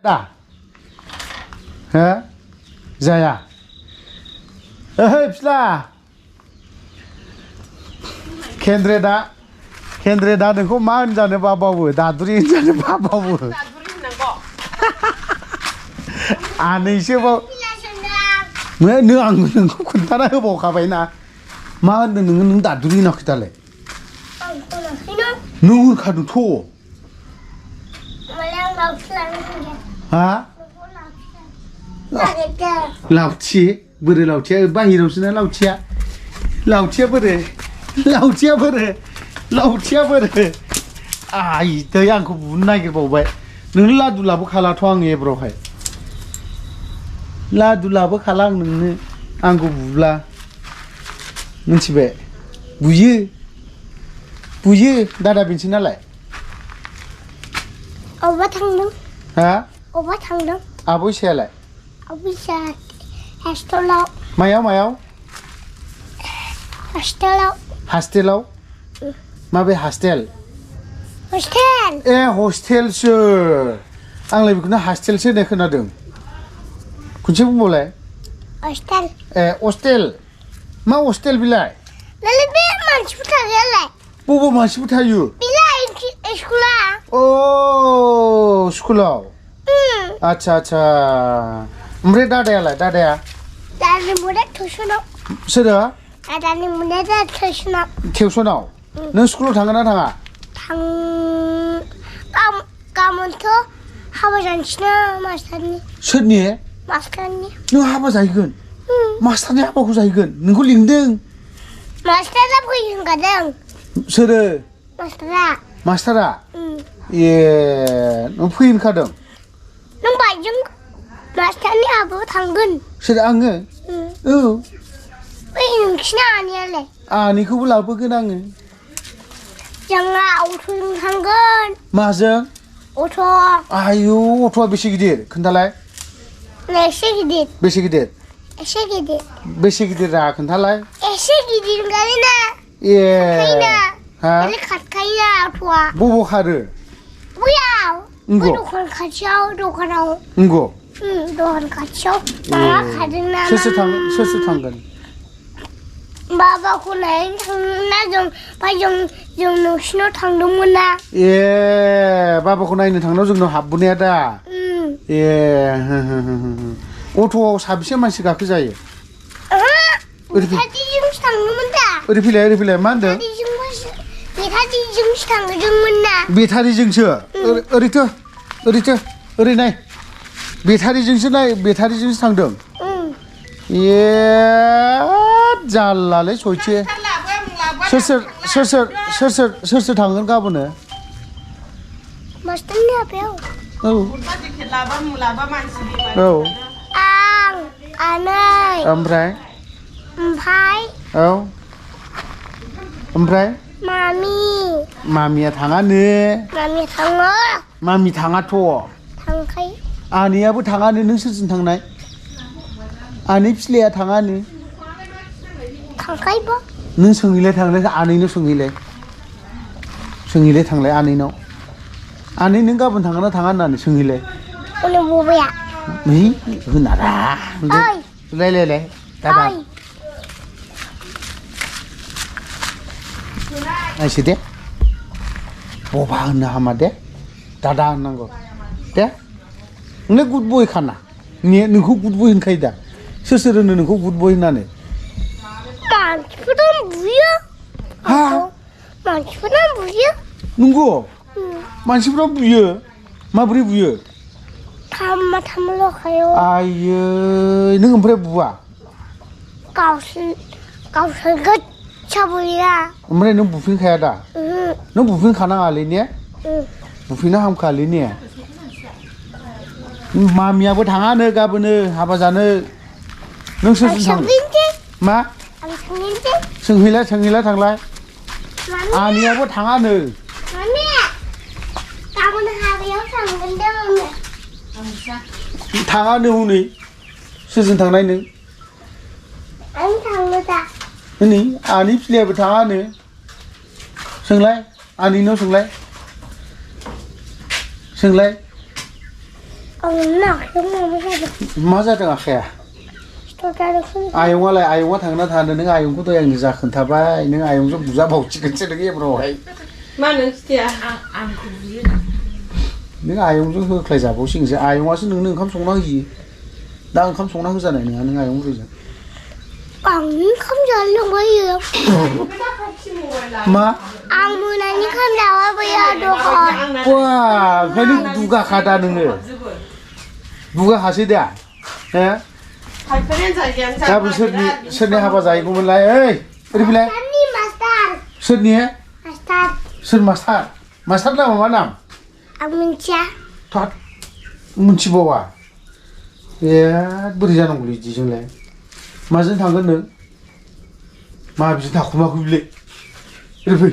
दा हो जाया ओइ फिस्ला केन्द्रेदा नोंखौ मा होनजानो बाबावो दादुरि होनजानो बाबावो आनैसो बाव नों आं नोंखौ खोन्थाना होबावखाबायना मा होनदों नोङो नों दादुरि होनाखै दालाय नों होनखादोंथ' हा लावथि बोरै लावथिया बाहेरावसो ना लावथिया बोरै आइ दै आंखौ बुनो नागिरबावबाय नों लादु लाबोखालाथ' आं एब्रावहाय लादु लाबोखाला आं नोंनो आंखौ बुब्ला मिथिबाय बुयो दादा बेनोसै नालाय अबा थांदों हा अबा थांदों आब' इसायालाय आब' इसा हस्टेलाव मायाव हस्टेलाव माबे हस्टेल ए हस्टेलसो आंलाय बेखौनो हस्टेलसो होननाय खोनादों खनसे बुंबावलाय हस्टेल ए हस्टेल मा हस्टेल बिलाय लाय बे मानसिफोर थायोलाय बबाव मानसिफोर थायो बिलाय स्कुला अ स्कुलाव आच्छा ओमफ्राय दादायालाय दादानि मुदा टिउसनाव सोरो दादानि मुदा टिउसनाव नों स्कुलाव थाङो ना थाङा गाबोनथ' हाबा जानोसैना मास्टारनि सोरनि मास्टारनि नों हाबा जाहैगोन मास्टारनि हाबाखौ जाहैगोन नोंखौ लिंदों मास्टारा फैयो होनखादों सोरो मास्टारा ए नों फैयो होनखादों नों बाइकजों मास्टारनि हाबायाव थांगोन सोर आङो औ बै नोंसिना आनैयालाय आनैखौबो लाबोगोन आङो जोंहा अट'जों थांगोन माजों अट' आयौ अट'आ बेसे गिदिर खोन्थालाय एसे गिदिर बेसे गिदिर रा खोन्थालाय एसे गिदिर गारिना ए हा खारखायो अट'आ बबाव खारो बैयाव बै दखान खाथियाव दखानाव नंगौ दखान खाथियाव माबा खारदोंना सोर थांगोन बाबाखौ नायनो थांना जों नोंसिनाव थांदोंमोन ना ए बाबाखौ नायनो थांनायाव जोंनाव हाबबोनाया दा ए अट'आव साबेसे मानसि गाखो जायो बेटारिजोंसो थांदोंमोन दा ओरै फैलाय मा होनदों बेटारिजोंसो थांदोंमोन ना बेटारिजोंसो ओरै नाय बेटारिजोंसो थांदों ए जारलालै सयथि सोर थांगोन गाबोनो मास्टारनि हाबायाव औ आं आनै ओमफ्राय औ ओमफ्राय मामिया थाङानो मामि थाङाथ' थांखायो आनैयाबो थाङानो नों सोरजों थांनाय आनै फिस्लाया थाङानो थांखायोबो नों सोंहैलाय थांलाय आनैनाव सोंहैलाय थांलाय आनैनाव आनै नों गाबोन थाङा ना थाङा होननानै सोंहैलाय बबाया होनारा रायलायलाय दादा नायसै दे बबा होननो हामा दे दादा होननांगौ दे नोंलाय गुड बय खाना नोंखौ गुड बय होनखायो दा सोर होनो नोंखौ गुड बय होननानै मानसिफोरा बुयो नंगौ मानसिफोरा बुयो माबोरै बुयो थामल' खायो आयै नों ओमफ्राय बुवा गावसोर गोच्छा बुया ओमफ्राय नों बुफिनखाया दा नों बुफिनखानाङालै ने बुफिननो हामखालै ने मामियाबो थाङानो गाबोनो हाबा जानो नों सोरजों थाङो मा सोंहैला थांलाय आनैयाबो थाङानो गाबोन हाबायाव थांगोन दे थाङानो हनै सोरजों थांनाय नों आं थांनो दा नै आनै फिलायाबो थाङानो सोंलाय आनैनाव सोंलाय Nak yang mama saja. मा जादों आखाया Saudara pun. आयंआलाय आयंआ थांना थानो नों आयंखौथ' आंनो जा खोन्थाबाय नों आयंजों बुजाबावसिगोनसो नों एबारावहाय मा नों खिथाया आंखौ बुयो नों आयंजों होख्लायजाबावसिगोनसो आयंआसो नोंनो ओंखाम संना होयो दा ओंखाम संना होजानाय नङा नों आयं बुरैजों Kamu jalan bayar. मा Kamu nani kan dawa bayar dokon. wah ओंखायनो दुगाखादा नोङो दुगाखासै दा he गाबोन सोरनि हाबा जाहैगौमोनलाय ओइ ओरै फैलाय Kami master. सोरनि Master. सोर मास्टार नामा मा नाम Amincia. थाद मिथिबावा ए बोरै जानांगौलै बिदिजोंलाय माजों थांगोन नों मा बिदि थाखुमाखो बिलाय ओरै फै